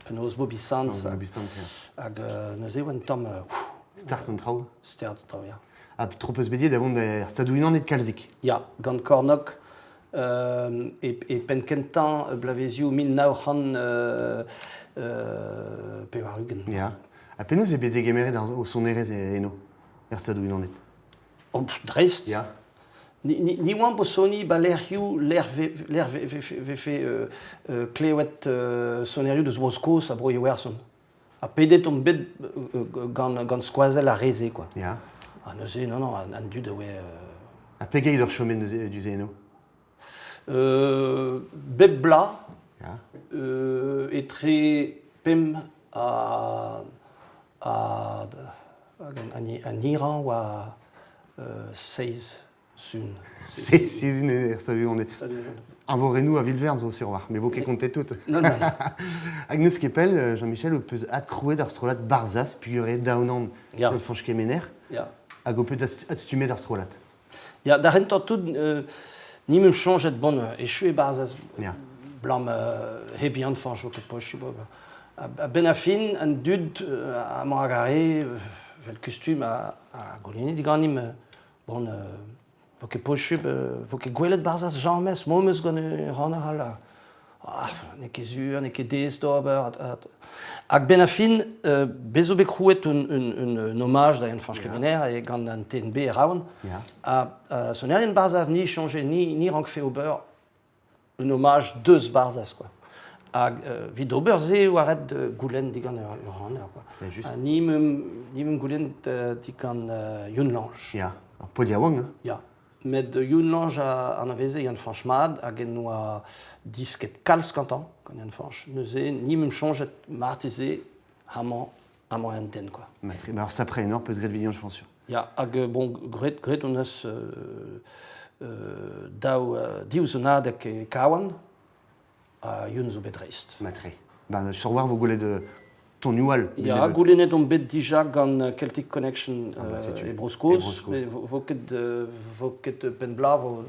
penaos Bobby Sands. Bobby Sands, ya. Hag neuze e oa un tamm... Start an traoù. Start an traoù, ya. Ha tro peus bet da vont er Stadoù-Unanet kalzik. Ya, gant Kornog e penn-kentañ bloavezioù 1980. Ya. Ha penaos eo bet degemeret o sonerezh eno, er Stadoù-Unanet? Oh, dreist. Ya. Ni oamp o soniñ ba lec'hioù lec'h vefe klevet sonerioù deus Bro-Skos ha Bro-Iwerzhon. Ha pedet omp bet gant skoazell ar re-se, quoi. Ya. Ha neuze, non, non, an dud a oa... Ha pegeit oc'h chomet neuze du-se eno? Bep bloaz, Ya. Etre pemp ha an hirañ oa seizh. Sun. Se, sizhun er Stad-Unanet. Eñvorennoù a vil-vern zo sur war, mais vo ket kontet tout. Non, non. Hag n'eus ket pell, Jean-Michel, ho peus adkrouet ar strollad Barzhaz, peogwir eo daounan Ya. gant Fañch Kemener, Ya. hag ho peus adstummet ar strollad. Ya, da c'hentañ tout, ni meump soñjet, bon, echu eo Barzhaz, Ya. blam hep Yann Fañch vo ket posubl. A-benn ar fin, an dud amañ hag ar re, vel kustum, a goulenne diganimp, bon, vo ket posubl, vo ket gwelet Barzhaz james, memes gant ur ranner all. Ah, n'eo ket sur, n'eo ket diaes d'ober. Hag benn ar fin, bez zo bet krouet un, un, un, un hommage da Yann-Fañch Kemener e gant an TNB e Raon. Ha sonerien Barzhaz ni soñje, ni, ni rankfe ober un hommage deus Barzhaz, quoi. Hag evit ober se e oa ret goulenn digant ur ranner, quoi. Just. Ha ni meump goulenn digant Youn Lange. Ya, ar paotr yaouank, hein. Ya. Met Youn Lange a anaveze Yann-Fañch mat hag en doa disket kalz gantañ, gant Yann-Fañch. Neuze, ni meump soñjet marteze amañ, amañ un den, quoi. Matre, bah, alors sapre enor peus graet Yann Fañch. Ya, hag bon, graet, graet hon eus daou, div sonadeg e Kawan, ha Youn zo bet dreist. Matre. Bah, sur war vo gwelet tonioù all. Ya, goulennet on bet dija gant Celtic Connection Ah bah, setu. e Bro-Skos, E Bro-Skos. mais vo ket, vo ket penn bla, vo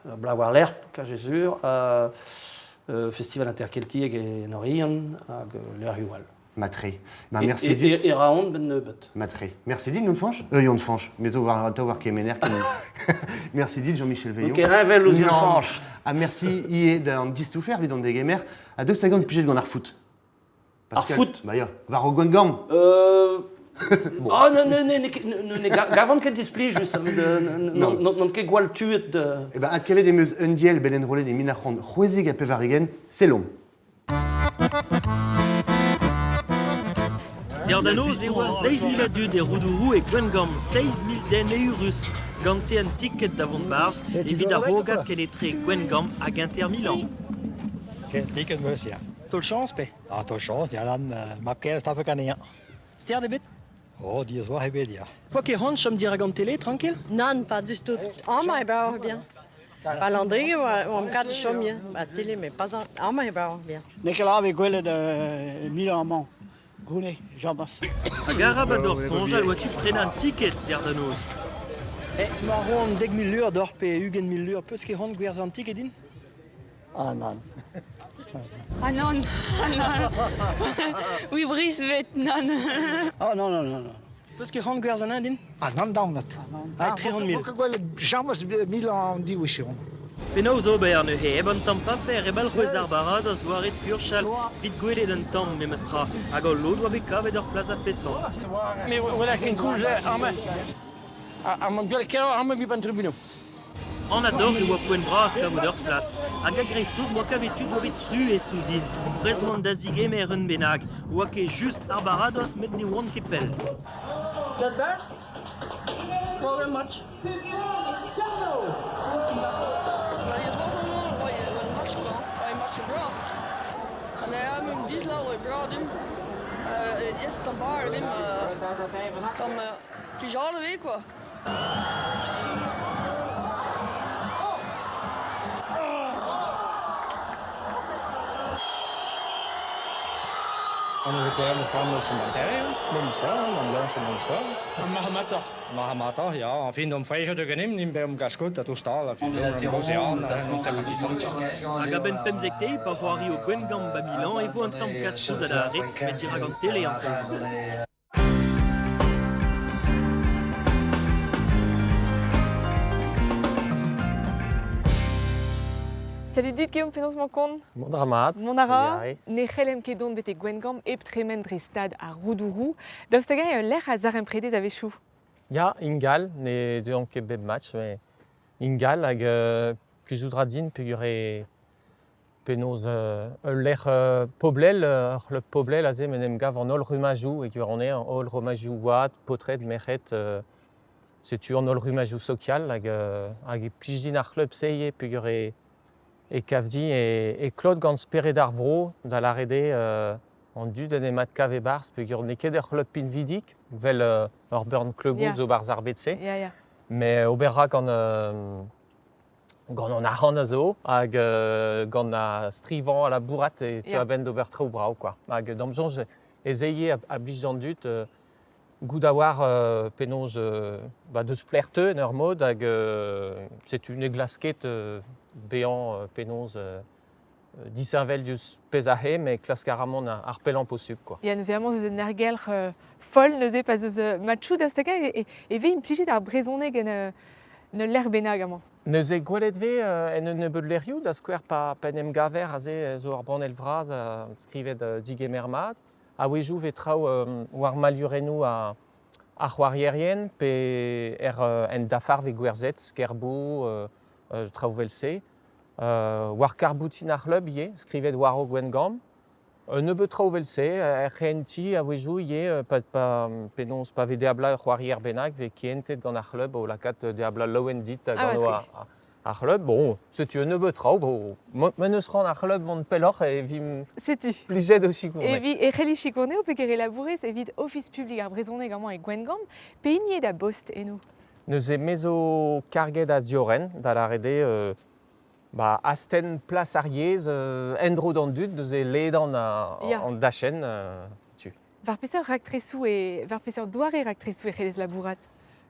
bla war-lerc'h, kaje sur, Festival Interkeltiek e en Oriant hag lec'hioù all. Matre. Bah, E- merci e, dit. e, e Raon ben nebeut. Matre. Merci dit, Yann Fañch. Yann Fañch. Mais zo war, war Kemener. Merci dit, Jean-Michel Veillon. Ok, heñvel ouzh Yann Non. Fañch. Ah, merci ie d'an distoufer evit an degemer. A deus gant plijet gant ar foot. Ar foot. Bah ya, war o Gwengamp. Bon. Oh, ne, ne, ne, ne, ne, ne, gavant ket displijus, met Non. n'on ket gwall tuet de... Eh ben, adkavet em eus un diell bet enrollet e min ar c'hant c'hwezek ha pevar-ugent, c'est long. Danoz e oa 6.000 a dud e Roudourou e Gwengamp, 6.000 den eürus gante an ticket da vont barz evit ar rogad ken etre Gwengamp hag Inter Milan. Ticket meus, ja. Tol chañs pe? Ah, tol chañs, ja, dan mab kaer staf kan ja. Sterd ebet? Oh, die is wel ebet, ja. Poa ket c'hoant chom dirak an télé, tranquille? Non, pas du tout. Amañ eo bien. Ba Landry, oamp kat chom, ya. Ba télé, mais pas en... Amañ eo bien. N'eo ket la vez gwelet Milan amañ. Goune, Jean-Bas. Hag arabat d'or soñjal oa tu prenañ an ticket d'ar da noz. Eh, ma roan dek mil lur d'or pe ugent mil lur, peus ket c'hoant gwerzhañ an ticket din? Ah, nan. Ah non, ah non. Oui, Brice vet, non. Ah, non, non, non, non. Peus ket c'hoant gwerzhañ an din? Ah, nan daonet. Ah, 300 000. Gwelet Jean-Bas Milan diwechon. Penaos ober neuze, heb an tamm paper, heb alc'hwez ar baradoz war et furchal, vit gwelet un tamm memes tra, hag al lod oa bet kavet ur plas a feson. Mais voilà ken koulz amañ. Amañ gwell ker amañ vi ban tribunal. An ador e oa poent bras kavout ur plas, hag a greiz-tout oa kavet tud oa bet tru e souzin, prest oant da zigemer un bennak, oa ket just ar baradoz met ne oant ket pell. Dat best? Very much. Hag a-benn pemzek pa c'hoari o Gwengamp ba Milan e vo an tamm kas-tout adarre, met dirak an tele an tamm. Salut dit Guillaume, penaos mañ kont? Mont a ra mat. Mont a ra, ne c'hellem ket dont bete Gwengamp hep tremen dre stad ar Roudourou. Daoust hag eo lec'h a zarempredez a-wechoù? Ya, ingal, ne deuan ket bep match, mais ingal hag plijout ra din peogwir e penaos ul lec'h poblel, ur c'hleub poblel aze m'en em gav an holl rummajoù e gwirionez an holl rummajoù oad, paotred, merc'hed, setu an holl rummajoù sokial hag, hag e plij din ar c'hleub-se ivez peogwir e e kavdi e, e klot gant spered ar vro da lâret eo an dud en em adkav e-barzh peogwir n'eo ket ur c'hleub pinvidik, vel ur bern kleuboù Ya. zo barzh ar bed-se. Ya, ya. Mais ober ra gant, gant an arc'hant a zo hag gant ar strivañ a labourat e teu a-benn d'ober traoù brav quoi. Hag d'am soñj ez eo a blij d'an dud goût a oar penaos ba, deus plec'h teu en ur mod hag setu ne glask ket bezañ penaos disheñvel diouzh pezh a c'he met klask a ra mont ar pellañ posupl quoi. Ya, neuze amañ eus un aergelc'h foll neuze pa 'z eus matchoù daoust hag-eñ e vez implijet ar brezhoneg en ul lec'h bennak amañ? Neuze gwelet 'vez en un nebeud lec'hioù, da skouer pa en em gaver aze zo ur banell vras skrivet digemer mat. A-wezhioù 'vez traoù war mailhurennoù ar c'hoarierien pe er en dafar 'vez gwerzhet, skerboù, traoù 'vel-se. War karr-boutin ar c'hlub ivez, skrivet war-raok Gwengamp. Un nebeud traoù 'vel-se, er c'hehentiñ a-wezhioù ivez, pa, pa, penaos pa vez diablañ ur c'hoarier bennak, 'vez kehentet gant ar c'hlub o lakaat diablañ laouen dit Ah, gant Patrick. ar c'hlub. Bon, setu un nebeud traoù, bon, ma n'eus c'hoant ar c'hlub mont pelloc'h e vimp Setu. plijet o sikour. Evit e c'helli sikourneo peger e labourez evit Ofis publik ar brezhoneg amañ e Gwengamp, pehini eo da bost eno? Neuze me zo karget a ziorren, da lâret eo ba, astenn plas ar yezh en-dro d'an dud, neuze ledan an dachenn, setu. War peseurt raktresoù e war peseurt doare raktresoù e c'hellez labourat?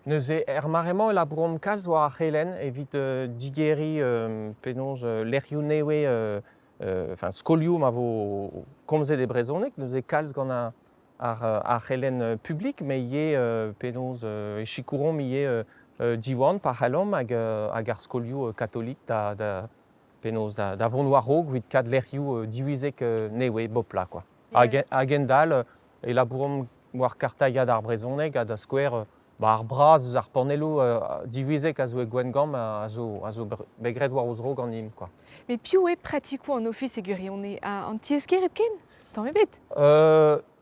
Neuze, er mare-mañ e labouromp kalz war ar c'helenn evit digeriñ penaos lec'hioù nevez, enfin skolioù ma vo komzet e brezhoneg, neuze kalz gant ar c'helenn publik, met ivez penaos e sikouromp ivez Diwan pa c'hellomp hag, hag ar skolioù katolik da, da penaos da, da vont war-raok evit kad lec'hioù diwizek nevez bopla quoi. Hag, hag-endall e labouromp war kartailhad ar brezhoneg ha da skouer ba, ar braz eus ar panelloù diwizek a zo e Gwengamp a zo, a zo bet graet war o zro ganimp quoi. Met piv eo pratikoù an ofis e gwirionez? An tiez-kêr hepken? Tamm ebet.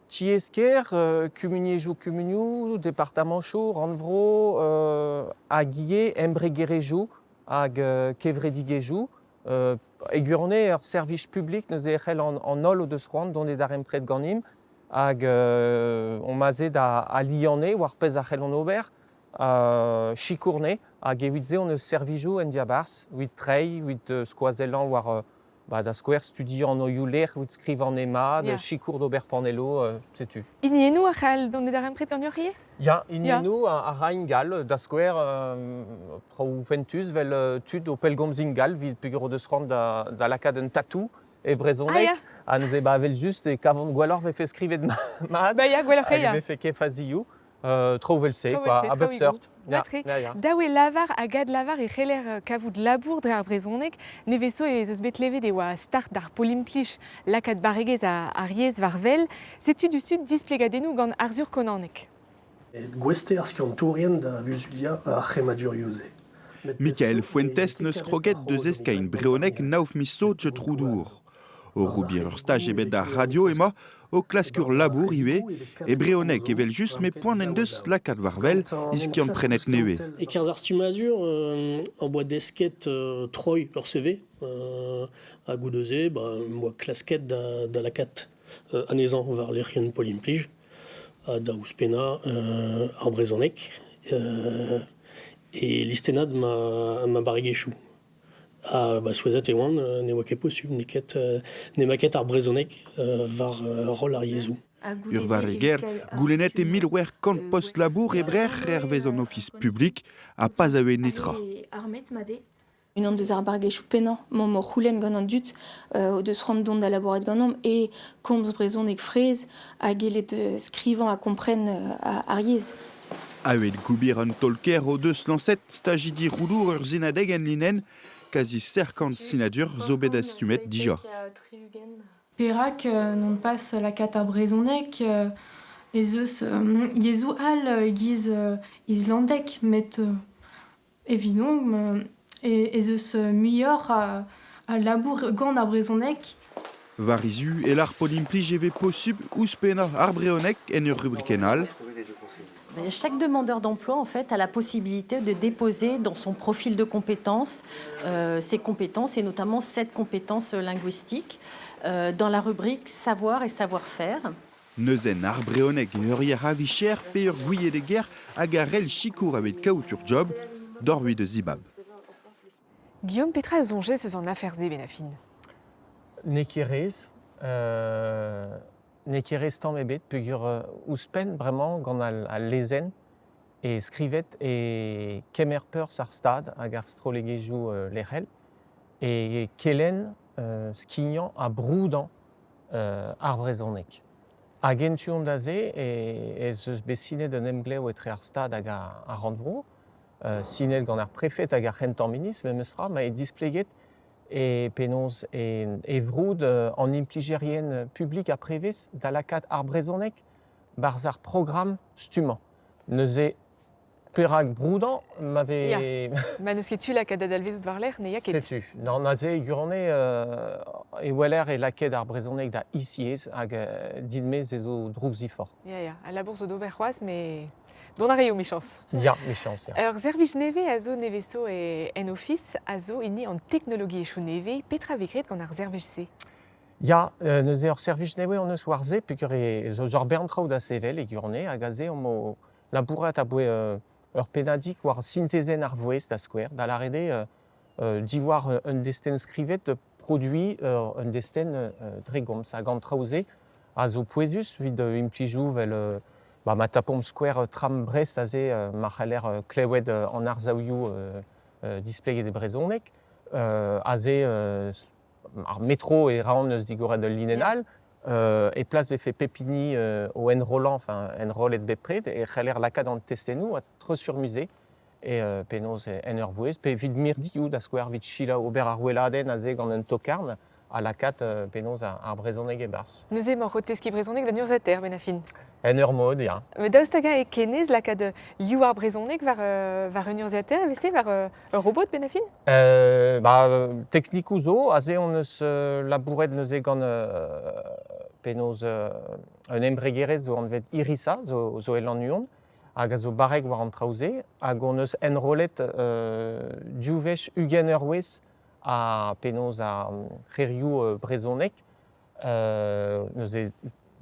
Tiez-kêr, kumuniezhioù kumunioù, departamanchoù, rannvro, hag ivez embregerezhioù hag kevredigezhioù. E gwirionez, ur servij publik neuze e c'hell an holl o deus c'hoant dont e darempred ganimp hag omp aze da aliañ war pezh a c'hellont ober, sikour-ne hag evit se hon eus servijoù en diabarzh evit treiñ, evit skoazellañ war Ba, da skouer, studiañ an oioù-lec'h evit skrivañ mat, sikour d'ober panelloù, setu. Hiniennoù a c'hall dont e darempred ganeoc'h ivez? Ya, hiniennoù a ra ingal, da skouer, traoù fentus 'vel tud o pellgomz ingal evit peogwir o deus c'hoant da, da lakaat un tatou e brezhoneg. Ah, ya. Ha neuze, ba, evel-just, e kavont gwelloc'h 'vefe skrivet mat. Ba ya, gwelloc'h eo, ya. Hag e vefe ket fazioù. Traoù evel-se, quoi, a bep seurt. Matre, dav eo lavar hag adlavar e c'heller kavout labour dre ar brezhoneg. Nevez zo ez eus bet klevet e oa start d'ar pol-implij lakaat barregezh ar yezh war wel. Setu diouzhtu displegadennoù gant Arzhur Konaneg. Gouest eo ar skiantourien da vuzuliañ ar c'hemmadurioù-se. Mikael Fuentes neus kroget deus eskain brezhoneg nav miz zo Troudour. O roubir ur staj ebet d'ar radio emañ, o klask ur labour ivez, e brezhoneg evel-just met poan en deus lakaat war-wel iskiant prenet nevez. E-kerzh ar stummadur hor boa desket troiñ ur CV ha goude-se ba, em boa klasket da, da lakaat anezhañ war lec'hienn Pol Implij ha da ouzhpennañ ar brezhoneg e listennad ma, ma barregezhioù. Ha ba, souezhet e oan, ne oa ket posubl, n'eo ket, n'emañ ket ar brezhoneg war roll ar yezhoù. Ur varreger goulennet e 1800 post-labour e Brec'h hervez an Ofis publik ha pas a oe netra. Unan deus ar barregezhioù pennañ m'omp o c'houlenn gant an dud o deus c'hoant dont da labourat ganeomp eo komz brezhoneg fraezh ha gellet skrivañ ha kompren ar yezh. A-wech gobir an taol-kaer o deus lañset stajidi roudour ur sinadeg enlinenn kazi serkant sinadur zo bet dastumet dija. Perak non pas lakaat ar brezhoneg ez eus yezhoù all e-giz islandeg met evidomp ez eus muioc'h a labour gant ar brezhoneg. War he zu e lâr Pol-Implij e vez posubl ouzhpennañ ar brezhoneg en ur rubrikenn all. Chaque demandeur d'emploi en fait, a la possibilité de déposer dans son profil de compétences ses compétences et notamment cette compétence linguistique dans la rubrique savoir et savoir-faire. Neuzen ar brezhoneg ur yec'h a-vicher pe ur gouied-e-ger hag a c'hell sikour evit kaout ur job, dorvit da zibab. Guillaume, petra a soñjez eus an afer-se benn ar fin? N'eo ket rez. N'eo ket rez tamm ebet peogwir ouzhpenn bremañ gant al lezenn e skrivet e kemer perzh ar Stad hag ar strollegezhioù lec'hel e kelenn, skignañ ha broudañ ar brezhoneg. Hag en tu-hont da se ez eus bet sinet un emglev etre ar Stad hag ar Rannvro, sinet gant ar prefed hag ar c'hentañ ministr memes tra, ma eo displeget e penaos e vroud an implijerien publik ha prevez da lakaat ar brezhoneg 'barzh ar programm stummañ. Neuze, perak broudañ ma vez... Ya, ma n'eus ket tu lakaat da dalvezout war-lerc'h, ne ya ket. Setu, non, aze e gwirionez e weler e lakaet ar brezhoneg da isyezh hag din-me se zo droukziforc'h. Ya, ya, al labour zo d'ober c'hoazh, met dont a raio 'michañs. Ya, 'michañs, ya. Ur servij nevez a zo nevez-zo en Ofis, a zo hini an teknologiezhioù nevez. Petra vez graet gant ar servij-se? Ya, neuze ur servij nevez hon eus war se peogwir ez eus ur bern traoù da sevel e gwirionez hag aze omp o labourat aboae ur pennadig war sintezenn ar vouezh da skouer, da lâret eo diwar un destenn skrivet produiñ un destenn dre gomz. Hag an traoù-se a zo pouezus evit implijoù 'vel ba, ma tapomp skouer tram Brest aze ma c'haller klevet an arsailhoù displeget e brezhoneg. Aze ar metro e raont eus digoret ul linenn all. E plas vefe pep hini o enrollañ, enfin enrollet bepred, e c'heller lakaat an testennoù ha treuzfurmuze e penaos en ur vouezh, pe evit mirdioù da skouer, evit selaou ober ar weladenn aze gant un tokarn ha lakaat penaos ar brezhoneg e-barzh. Neuze emaoc'h o teskiñ brezhoneg d'an urzhiataer benn ar fin. En ur mod, ya. Met daoust hag-eñ e kennez lakaat liv ar brezhoneg war, war un urzhiataer evel-se, war ur robot benn ar fin? Ba, teknikoù zo, aze hon eus labouret neuze gant penaos un embregerezh zo anvet Irisa, zo, zo e Lannuon, hag a zo barrek war an traoù-se, hag hon eus enrollet div wech 20 eurvezh ha penaos ar c'hêrioù brezhonek. Neuze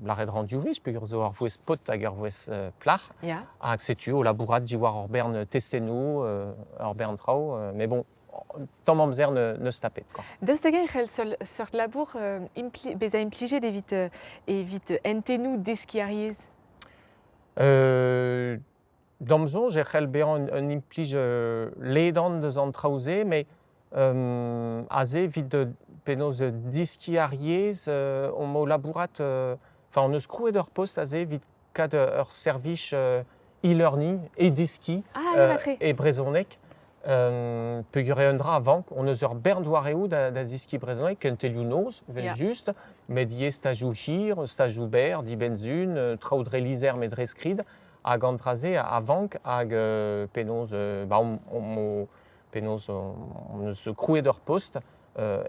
lâret ran div wech peogwir zo ur vouezh paotr hag ur vouezh plac'h. Ya. Hag setu o labourat diwar ur bern testennoù, ur bern traoù. Mais bon, tamm amzer neus tapet. Quoi. Daoust hag-eñ e c'hell seurt labour impli bezañ implijet evit, evit hentennoù deskiñ ar yezh? D'am soñj e c'hell bezañ un implij ledan deus an traoù-se, met aze evit penaos diskiñ ar yezh omp o labourat, enfin on eus krouet ur post aze evit kad ur servij e-learning, e-deskiñ Ah, e brezhoneg. Peogwir eo un dra a vank, on eus ur bern doareoù da zeskiñ brezhoneg, kentelioù noz, evel-just, met ivez stajoù hir, stajoù berr, dibenn-sun, traoù dre lizher met dre skrid. Hag an dra-se a vank hag penaos ba omp penaos on eus krouet ur post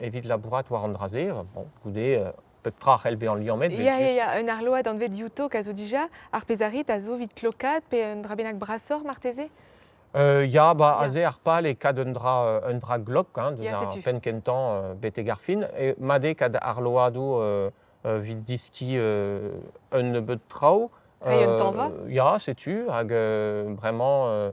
evit labourat war an dra-se. Bon, goude pep tra a c'hell bezañ liammet. Ya, ya, ya, un arload anvet YouTalk a zo dija. Ar pezh a rit a zo evit klokaat pe un dra bennak brasoc'h marteze? Ya, ba, aze ar pal eo kad un dra glok, hein, deus ar penn kentañ betek ar fin. E, mat eo kad arloadoù evit diskiñ un nebeud traoù. Reiñ un tañva? Ya, setu, hag bremañ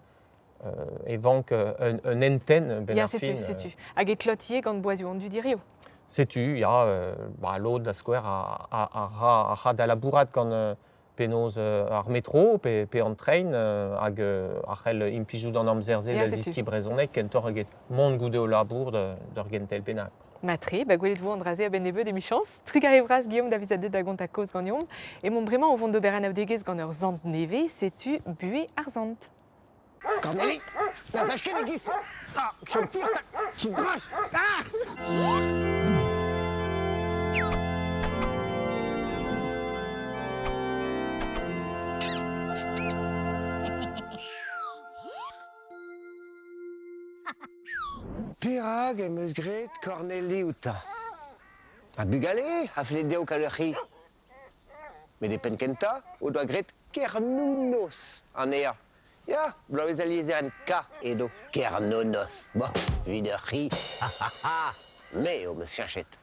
e vank un hentenn benn Ya, ar setu, fin. setu. Hag e klot ivez gant boazioù an dud hiziv. Setu, ya, ba, lod da skouer a ra da labourat gant penaos ar metro pe an tren hag a c'hell implijout an amzer-se Ya, da setu. zeskiñ brezhoneg kentoc'h eget mont goude o labour d'ur gentel bennak. Matre, ba gwelet vo an dra-se a-benn nebeut emichañs. Trugarez vras Guillaume da vezañ deuet da gontañ kaoz ganeomp. Emaomp bremañ o vont d'ober anaoudegezh gant ur sant nevez, setu buhez ar sant. Cornélie, na sach ket e-giz Ah, chom fur 'ta, chom draj Ah Perak em eus graet Cornélie outañ? Ha bugale a felle dezho kaout ur c'hi. Met e penn-kentañ o doa graet Kernounos anezhañ. Ya, bloavezh al lizherenn K edo Kernonos. Bon, evit ur c'hi, ha ha ha, me eo 'm eus cheñchet.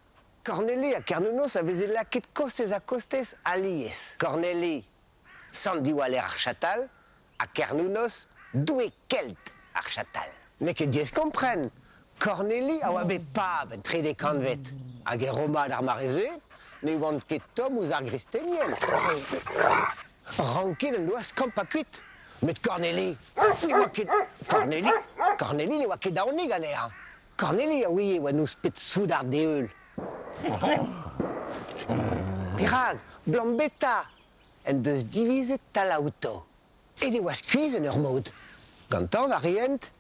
Korneli ha Kernounos a veze lakaet kostez ha kostez alies. Korneli, sant diwaller ar chatal, ha Kernounos, doue kelt ar chatal. N'eo ket diaes kompren, Korneli a oa bet pab en trede kantved, hag e Roma d'ar mare-se ne oant ket tomm ouzh ar gristenien. Ranket en doa skampañ kuit. Met Korneli ne oa ket Korneli Korneli ne oa ket aonik anezhañ. Korneli a ouie e oa nouspet soudard d'e heul. Perak Blambeta en deus divizet talañ outo. Aet e oa skuizh en ur mod. Gantañ war e hent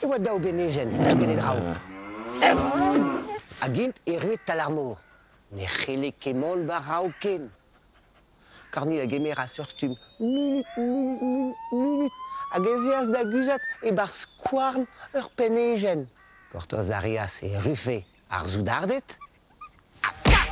e oa daou bennejenn o tougen e draoù. Hag int erruet 'tal ar mor. Ne c'helle ket mont war-raok ken. Kornil a gemeras ur stumm munut, munut, munut, munut hag ez eas da guzhat e-barzh skouarn ur penn-ejen. Gortoz a reas e rufe ar soudarded ha paf!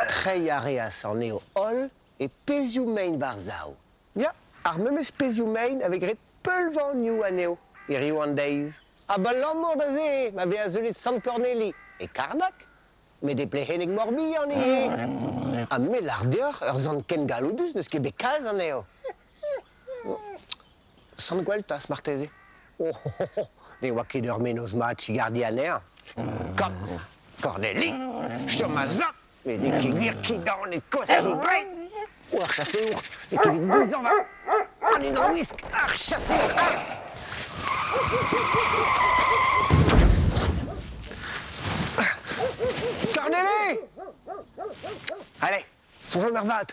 Treiñ a reas anezho holl e pezhioù mein war-sav. Ya, ar memes pezhioù mein a vez graet peulvanioù anezho hiziv an deiz. Abalamour da se eo ma vez azeulet Sant Korneli e Karnag, met e Pleheneg Morbihan ivez. Ha me 'lâr deoc'h, ur sant ken galloudus n'eus ket bet kalz anezho. Sant Gweltaz marteze. Oh, oh, oh, ne oa ket ur mennozh mat sigardiñ anezhañ. Kant, Korneli, chom a-sav, met n'eo ket gwir kiganet kozh ki brein. Oh, ar chaseour, n'eo ket evit gouzañv an unan-wisk, ar chaseour, ah! Korneli! Allez, soñjomp ervat.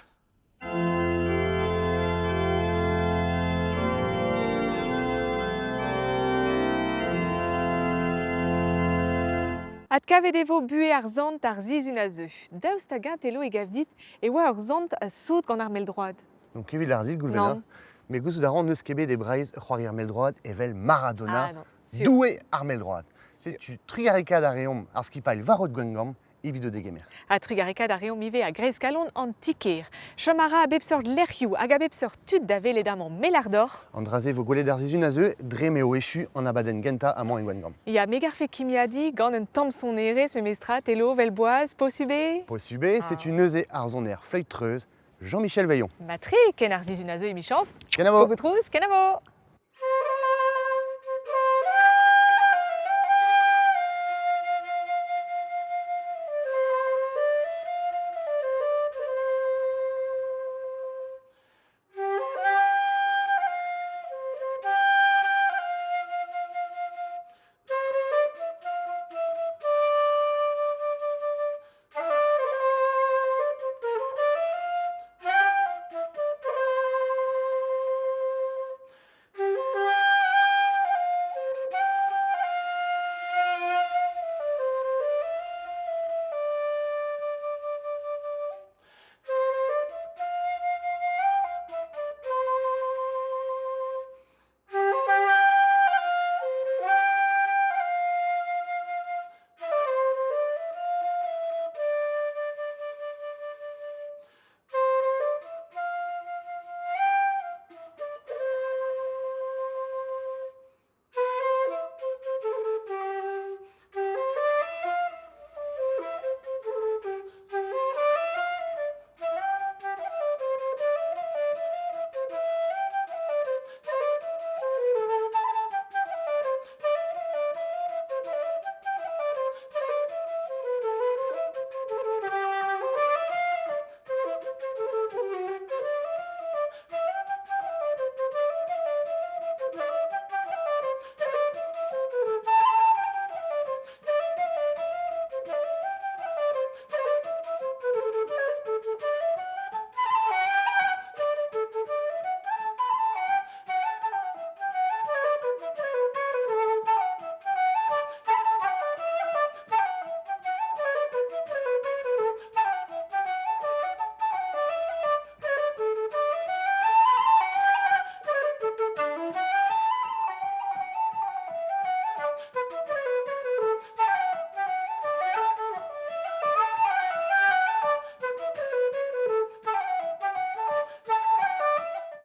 Adkavet e vo buhez ar sant ar sizhun a zeu. Daoust hag-eñ Telo e gav dit e oa ur sant sot gant ar mell-droad? Donc evit ar dit Goulvena, met gouzout a ran n'eus ket bet e Breizh ur c'hoarier mell-droad evel Maradona, ah, doue ar mell-droad. Setu trugarekaat a reomp ar skipailh Varod Gwengamp evit o degemer. Ha trugarekaat a reomp ivez a-greiz kalon an ti-kêr. Chom a ra a bep seurt lec'hioù hag a bep seurt tud da welet amañ Melardor. An dra-se vo gwelet ar sizhun a zeu dre m'eo echu an abadenn gentañ amañ e Gwengamp. Ya, me garfe kimiadiñ gant un tamm sonerezh memestra, Telo, vel boaz, posubl eo? Posubl eo, setu neuze ar soner fleüt-treuz Jean-Michel Veillon. Matre, ken ar sizhun a zeu emichañs. Kenavo! Beaucoup trouz, kenavo!